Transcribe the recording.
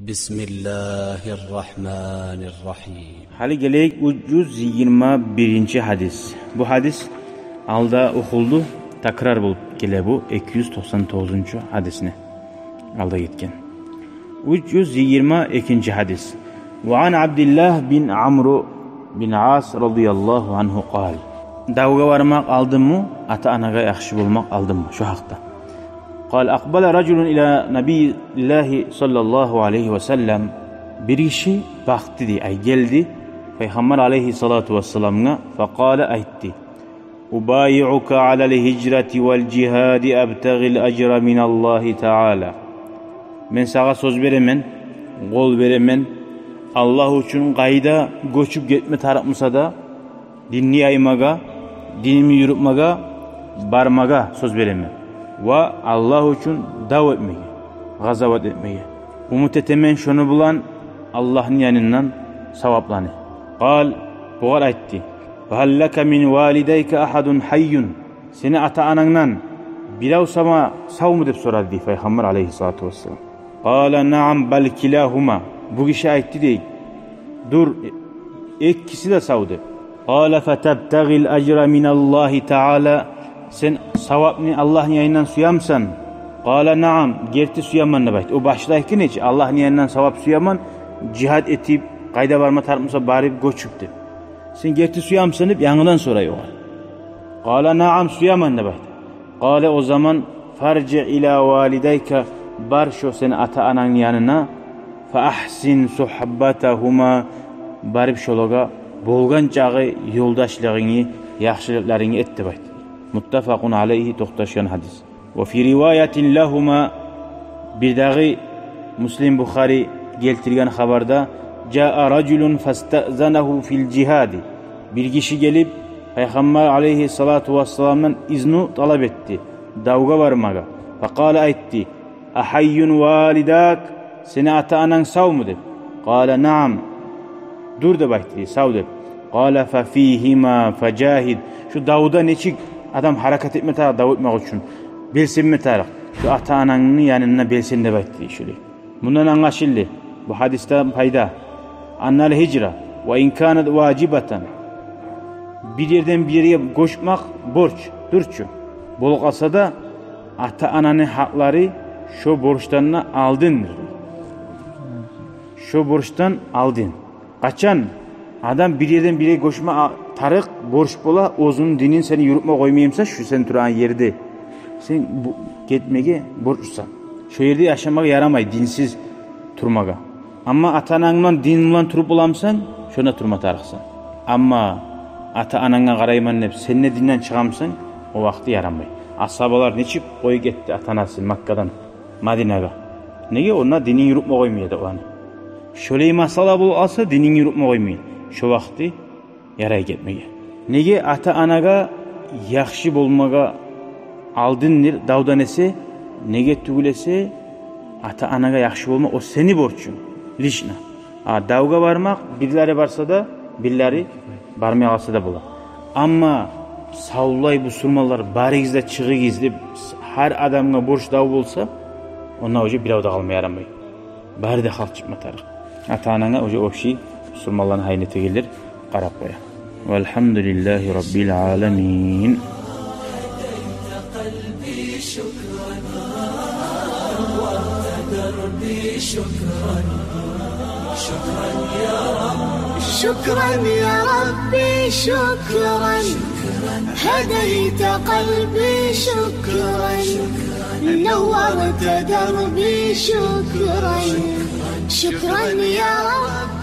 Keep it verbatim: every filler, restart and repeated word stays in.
بسم الله الرحمن الرحيم. Гьали гелейик уьч юз йигирма биринчи гьадис. Бу гьадис алда охулду, такрар болуп геле бу эки юз токъсан тогъузунчу гьадисни. Алда гетген. Уьч юз йигирма экинчи гьадис. وعن عبد الله بن عمرو بن العاص رضي الله عنه قال. Давгъа бармакъ алдынмы, ата-анагъа яхшы болмакъ алдынмы? Шо гьакъда. قال: أقبل رجل إلى نبي الله صلى الله عليه وسلم. Бир гиши бакъды дей, ай, гелди Пайхаммар алайгьиссалату вассаламгъа, فقال, айтды: أبايعك على الهجرة والجهاد أبتغي الأجر من الله تعالى. Мен сагъа сёз беремен, къол беремен, Аллагь учун къайда гёчюп гетме тарыкъ буса да, динни яймагъа, динимни юрютмеге бармагъа сёз беремен. Ва Аллагь учун дав этмеге, къазават этмеге. Умут этемен шону булан Аллагьны янындан савапланы. قال, бугъар айтды: فهل لك من والديك أحد حي؟ Сени ата-анангдан бирев сама савму деп сорады дей Пайхаммар алайгьиссалату вассалам. قال: نعم بل كلاهما. Бу гиши айтды дей: дюр, экиси де сав деп. قال: فتبتغي الأجر من الله تعالى. Сен савапны Аллагьны янындан сюемисен? قال: نعم, герти сюемен деп айтды. О башда айтгъан эди чи, Аллагьны янындан савап сюемен, жигьат этип, къайда барма тарыкъ буса барып гёчюп деп. Сен герти сюемисен деп янгыдан сорай огъар. قال: نعم, сюемен деп айтды. قال, о заман: فارجع إلى والديك, бар шо сени ата-анангны янына, فأحسن صحبتهما, барып шолагъа болгъан чакъы ёлдашлыгъынгны, яхшылыкъларынгны эт деп айтды. متفق عليه, токъташгъан гьадис. وفي رواية لهما, бирдагъы Муслим, Бухари гелтирген хабарда: جاء رجل فاستأذنه في الجهاد. Бир гиши гелип, Пайхаммар алайгьиссалату вассаламдан изну талап этди давгъа бармагъа. فقال, айтды: أحي والداك, сени ата-ананг савму деп. قال: نعم, дюр деп айтды, сав деп. قال: ففيهما فجاهد. Шу давда нечик адам гьаракат этме тарыкъ, дав этмек учун белсенме тарыкъ. Шу ата-анангны янында белсен деп айтды шолай. Мундан англашылды бу гьадисден пайда: أن الهجرة وإن كانت واجبة. Бир ерден бир ерге гёчмек борч, дюр чю. Болуп къалса да, ата-ананы гьакълары шо борчдан да алдындыр. Шо борчдан алдын. Къачан адам бир ерден бир ерге гёчме а-, тарыкъ, борч бола, оьзюню динин сени юрютме къоймай буса, шу сен турагъан ерде сен бу-, гетмеге борчлусан. Шо ерде яшамагъа ярамай, динсиз турмагъа. Амма ата-ананг булан, дин булан туруп боламысан, шонда турма тарыкъсан. Амма ата-ананга къарайман деп, сен де динден чыгъамысан, о вакъти ярамай. Асгьабалар нечик къоюп гетди ата-анасын Маккадан Мадинагъа? Неге? Онда динин юрютме къоймай эди оланы. Шолай масъала болуп къалса, динин юрютме къоймай, шо вакъти ярай гетмеге. Неге? Ата-анагъа яхшы болмагъа алдындыр давдан эсе, неге тюгюл эсе, ата-анагъа яхшы болма, о сени борчунг, лично. А давгъа бармакъ, бирлери барса да, бирлери бармай къалса да бола. Амма савлай бусурманлар, барыгъыз да чыгъыгъыз деп, гьар адамгъа борч дав болса, онда уже бирев де къалма ярамай. Бары да халкъ чыкъма тарыкъ. Ата-ананга уже общий бусурманланы гьайын этегенлер къарап къоя. والحمد لله رب العالمين. شكرا يا ربي، شكرا. هديت قلبي، شكرا. نورت دربي، شكرا. شكرا يا رب.